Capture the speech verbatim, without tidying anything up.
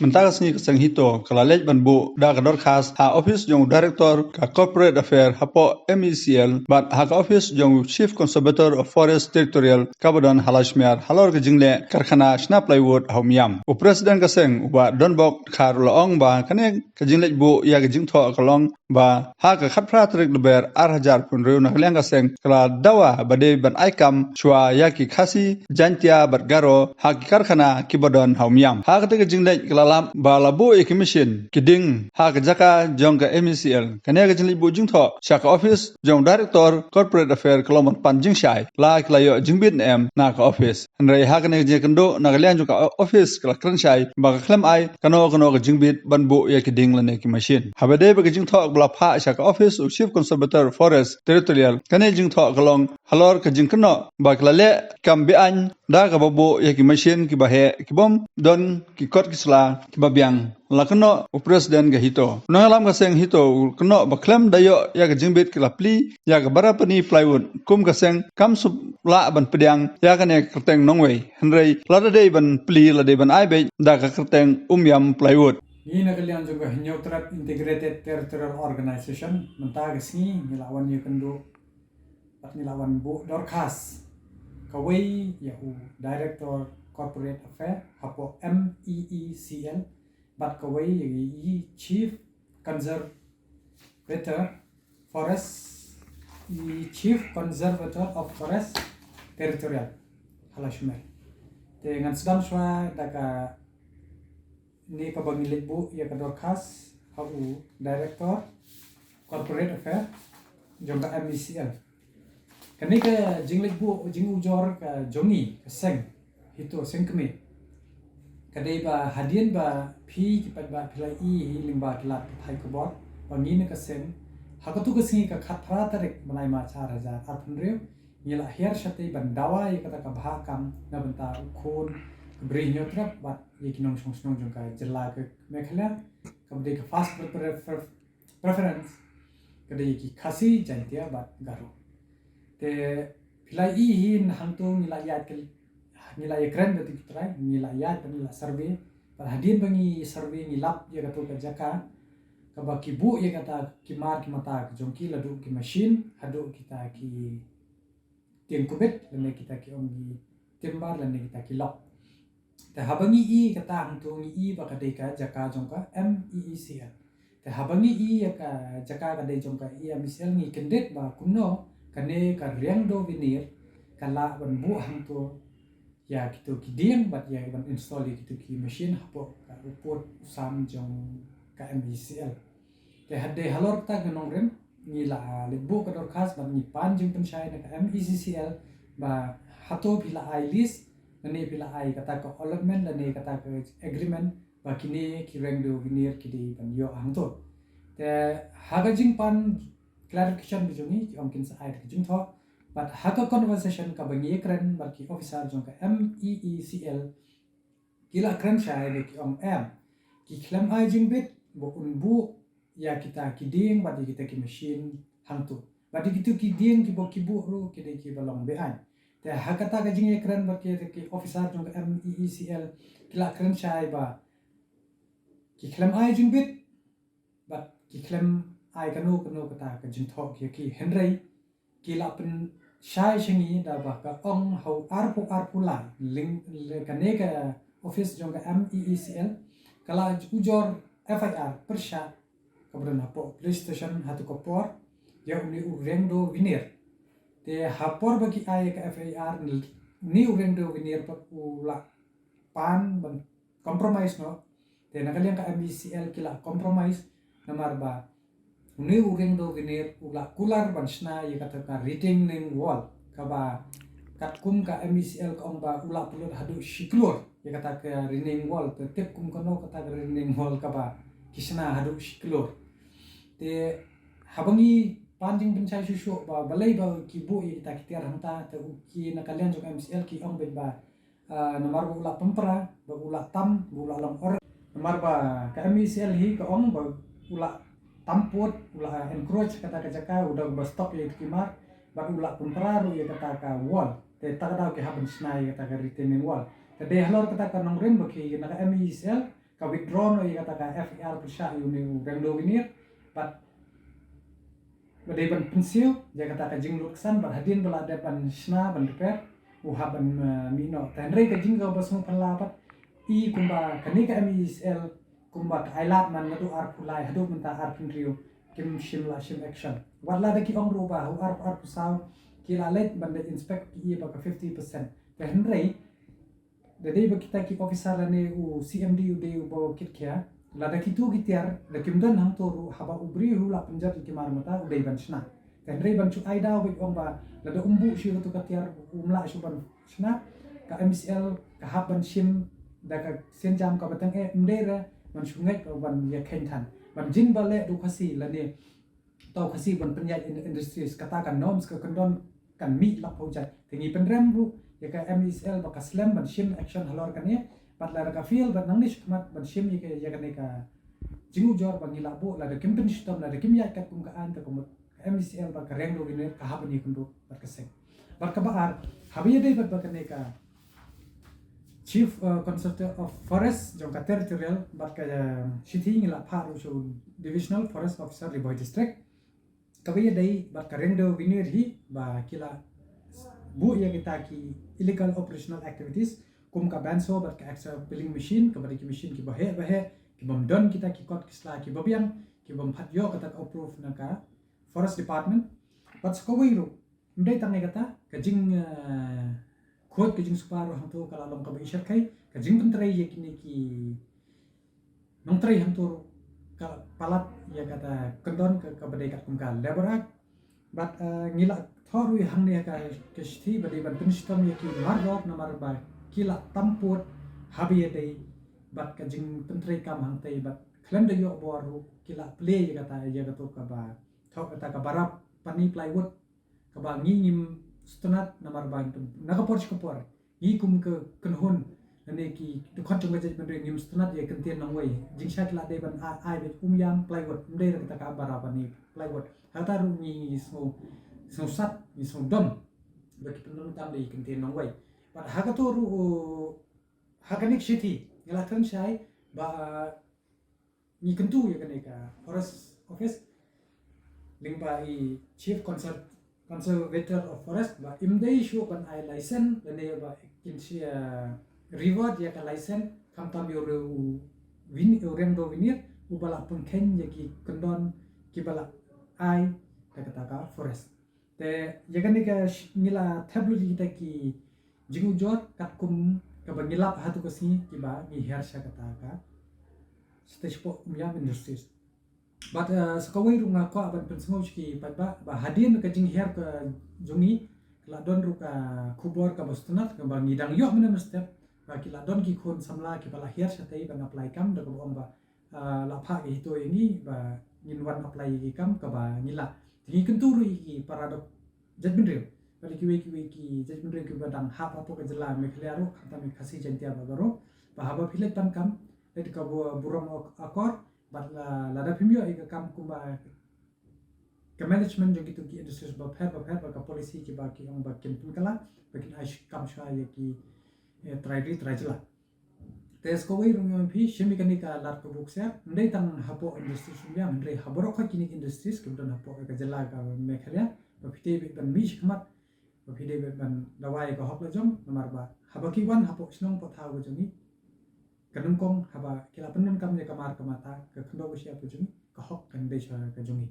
Mynta ka sngi ka seng HITO ka la leit ban buh da ka dorkhas ha office jong u director ka corporate affair hapoh M E C L bad ha ka office jong u Chief Conservator of Forest Territorial kaba don ha Lashmer halor ka jingleh karkhana shna plywood ha Umiam. U president ka seng u Bah Donbok Dkhar u la ong ba kane ka jingleit buh ïa ka jingthoh ka long ba ha ka khatphra tarik Lber ar hajar arphew hynriew na ka liang ka seng ka la dawa ba dei ban ai kam shuwa ïa ki Khasi, Jaintia bad Garo ha ki karkhana kiba don ha Umiam. Ha kata ka jingleit ka la lap ba la buh ïa ki machine ki ding ha ka jaka jong ka M E C L. Kane ka jingleit buh jingthoh sha ka office jong director corporate affair ka long ban pan jingshai la ki la ïoh jingbit ne em na ka office. Hynrei ha kane ka jingkynduh na ka liang jong ka office ka la kren shai ba ka khlem ai kano kano ka jingbit ban buh ïa ki ding lane ki machine. Haba dei ba ka jingthoh ba la phah sha ka office u Chief Conservator Forest Territorial, kane jingthoh ka long halor ka jingkynnoh ba ka la leh kam be-aiñ da kaba buh ïa ki machine kiba heh kibym don ki kot ki sla kiba biang. La kynnoh u president ka HITO. U nongïalam ka seng HITO u kynnoh ba khlem da ïoh ïa ka jingbit ki la plie ïa ka Barapani plywood kum ka seng kam shu lah ban pdiang ïa kane ka kyrteng nongwei. Hynrei lada dei ban plie la dei ban ai beit da ka kyrteng Umiam plywood. Ngi na ka liang jong ka Hynñiewtrep Integrated Territorial Organization mynta ka sngi ngi la wan ïakynduh bad ngi la wan buh dorkhas kawei ïa u Director Corporate Affair hapoh M E E C L bad kawei ïa i Chief Conservator Forest, i Chief Conservator of Forest Territorial ha Lashmer. Te ngan sdang shuwa da kane kaba ngi leit buh ïa ka dorkhas ha u Director Corporate Affair jong ka M E C L. Kane ka jingleit buh jingujor ka jong ngi ka seng HITO seng kmie ka dei ba hadien ba phi ki paidbah phi la i hi lyngba ki lad pathai khubor ba ngi na ka seng ha katu ka sngi ka khatphra tarik bnai March ar hajar arphew hynriew ngi la hiar shatei ban dawa ïa kata ka bhah kam na bynta u khun ka Bri Hynñiewtrep bad ïa ki nongshong shnong jong ka jylla ka Meghalaya kaba dei ka first pre- pre- pre- preference ka dei ïa ki Khasi, Jaintia bad Garo. Te phi la i hi hangto ngi la ïaid ka ngi la ïakren bad ki trai ngi la ïaid bad ngi la survey bad hadien ba ngi survey ngi lap ïa katu ka jaka kaba ki buh ïa kata ki mar ki mata ka jong ki la duh ki machine haduh kita ki tieng kubit lane kita ki ong ki timber lane kita ki lok. Te haba ngi i kata hangto ngi i ba ka dei ka jaka jong ka M E E C L. Te haba ngi i ïa ka jaka ka dei jong ka M E E C L ngi kyndit ba kumno kane ka Riangdo Veneer ka lah ban buh hangto ïa kitu ki dieng bad ïa ban install ïa kitu ki machine hapoh ka u pud u sam jong ka M E E C L. Te hadien halor kata ka nongrim ngi la leit buh ka dorkhas bad ngi pan jingpynshai na ka M E E C L ba hato phi la ai lease lane phi la ai kata ka allotment lane kata ka agreement ba kine ki Riangdo Veneer ki dei ban ïoh hangto. Te ha ka jingpan clarification ka jong ngi ki ong kin sa ai ka jingthoh bad ha ka conversation kaba ngi kren bad ki officer jong ka M E E C L ki la kren shai ba ki ong em ki khlem ai jingbit ba un buh ïa kita ki dieng bad ïa kita ki machine hangto bad ïa kitu ki dieng kiba ki buh ruh ki dei kiba long be-aiñ. Te ha kata ka jingïakren bad kita ki officer jong ka M E E C L ki la kren shai ba ki khlem ai jingbit bad ki khlem ai kano kano kata ka jingthoh ïa ki hynrei ki la pynshai sha ngi da ba ka ong ha u arphew arphew lai lyngba kane ka office jong ka M E E C L ka la ujor F I R pyrshah kaba don hapoh police station ha tu ka por ïa une u Riangdo Veneer. Te ha por ba ki ai ka F I R une u Riangdo Veneer pat u la pan ban compromise noh. Te na ka liang ka M E E C L ki la compromise namar ba une u Riangdo Veneer u la kular ban shna ïa kata ka retaining wall kaba katkum ka M E E C L ka ong ba u la pynlut haduh shi klur ïa kata ka retaining wall. Te tip kum kano kata ka retaining wall kaba ki shna haduh shi klur. Te haba ngi pan jingpynshai shuh shuh ba balei ba ki buh ïa kita ki tiar hangta te u ki na ka liang jong M E E C L ki ong beit ba namar ba u la pynpra ba u la tam ba u la long or namar ba ka M E E C L hi ka ong ba u la tam pud u la encroach kata ka jaka u da ba stop ïa ki mar bad u la pynpra ruh ïa kata ka wall. Te ta ka daw ki hap ban shna ïa kata ka retaining wall. Te dei halor kata ka nongrim ba ki na ka M E E C L ka withdraw noh ïa kata ka F I R pyrshah ïa une u Rengdo Vinir, bad ba dei ban pynsiew ïa kata ka jinglut ksan, bad hadien ba la dep ban shna ban repair, u hap ban, eh, mih noh. Te hynrei ka jingkaba sngewphylla pat, i kumba kane ka M E C L, kumba ka ailad man naduh arphew lai haduh mynta arphew hynriew, kim shym la shim action. Wat la da ki ong ruh ba ha u arphew arphew saw ki la leit ban da inspect ki ïa ba ka fifty percent. Te hynrei da dei ba kita ki officer lane u C M D u dei uba kit khia, lada kito ki tiar da kim don hangto ruh, haba u briew u la pynjot ïa ki mar mynta u dei ban shna. Te hynrei ban shu ai daw bad ong ba lada um buh shuh kato ka tiar, um lah shuh ban shna, ka M E C L ka hap ban shim da ka sienjam kaba tyngeh, ym dei re ban shu ngeit ba ban ïa kheiñ than. Ban jin ba leh da u Khasi lane tau Khasi ban pynïaid in-, industries, kata ka norms ka kyndon kan mih lak phew jait. Te ngi pynrem ruh ïa ka M E C L ba ka slem ban shim action halor kane, bad lada ka fail bad nangne shakhmat ban shim ïa ka, ïa kane ka jingujor ba ngi la buh, lada kim pynshitom, lada kim ïaid katkum ka aiñ, te ka mut ka M E C L bad ka Rengdo Vinir ka hap ban ïakynduh bad ka seng. Bad kaba ar, haba ïadei bad ba kane ka Chief, uh, Conservator of Forest jong ka Territorial bad ka, uh, shithi ngi la phah ruh sha u Divisional Forest Officer Ri Bhoi District. Kaba ïadei bad ka Rengdo Vinir hi ba ki la buh ïa kita ki illegal operational activities kum ka ban saw bad ka extra pilling machine, kaba dei ki machine kiba heh ba heh, ki bym don kita ki kot ki sla kiba biang, ki bym pat ïoh kata ka approve na ka Forest Department. Bad sa kawei ruh, ym dei tang ïa kata, ka jing, eh, khuid ka jingsuba ruh hangto ka la long kaba i shyrkhei, ka jingpyntrei ïa kine ki nongtrei hangto ruh ka palat ïa kata kyndon ka, kaba dei katkum ka Labour Act. Bad, eh, ngi la thoh ruh hangne ha ka, ka shithi ba dei ban pynshitom ïa ki mardor namar ba ki la tam pud haba ïadei bad ka jingpyntrei kam hangtei, bad khlem da ïoh bor ruh ki la plie ïa kata, ïa kato kaba thoh kata ka bara pani plywood, kaba ngi ngim sngewtynnat namar ba na ka por sha ka por ngi kum ka kynhun lane ki dkhot jong ka jaitbynriew ngim sngewtynnat ïa ka ktien nongwei. Jingshisha ki la dei ban ai, ai beit, um ïam plywood, ym dei re kata ka bara pani plywood. Hata ruh ngi sngew, sngewsat, ngi sngewdom ba ki pyndonkam da ïa ka ktien nongwei. Bad ha kato ruh, ha kane ka shithi ngi la kren shai ba ngi kyntu ïa kane ka Forest Office lyngba i Chief Conser-, Conservator of Forest ba ym dei shuh ban ai license lane ba kin shu, eh, reward ïa ka license khamtam ïa u Rengdo Vinir uba la pynkheiñ ïa ki kyndon kiba la ai da kata ka forest. Te ïa kane ka sh-, ngi la thep lut ïa kita ki jingujor katkum kaba ngi lap ha kato ka sngi kiba ngi hiar sha kata ka Shatei Shapoh Umïam Industries. Bad, eh, sa kawei ruh nga kwah ban pynsngew sha ki paidbah ba hadien ka jinghiar ka jong ngi ka la don ruh ka khubor kaba sngewtynnat kaba ngi dang ïoh mynne mynstep ba ki la don ki khun samla kiba la hiar shatei ban apply kam da kaba ong ba, ah, la phah ki HITO ïa ngi ba ngin wan apply ïa ki kam kaba ngi lah. Te ngi kyntu ruh ïa ki para dok jaitbynriew bad ïa kiwei kiwei ki jaitbynriew kiba dang hap hapoh ka jylla Meghalaya ruh, khamtam ïa Khasi, Jaiñtia bad Garo, ba haba phi leit pan kam, leit ka bu-, burom ak-, akor, bad la, lada phim ïoh ïa ka kam kumba ka management jong kito ki industries bapher bapher bad ka policy kiba ki ong ba kin pynkylla, ba kin ai sh-, kam shuwa ïa ki, eh, trai ri trai jylla. Te sa kawei ruh ngi ong ïa phi, shim ïa kane ka lad ka buk sha, ym dei tang hapoh industries Umïam, hynrei ha baroh kawei kine ki industries kiba don hapoh ka jylla ka Meghalaya, ba phi dei beit ban mih shakhmat, ba phi dei beit ban dawa ïa ka hok la jong, namar ba haba ki wan hapoh shnong hapoh thaw ka jong ngi, ka nyngkong haba ki la pyndonkam ïa ka mar ka mata, ka khyndew ka shyiap ka jong ngi, ka hok kan dei sha ka jong ngi.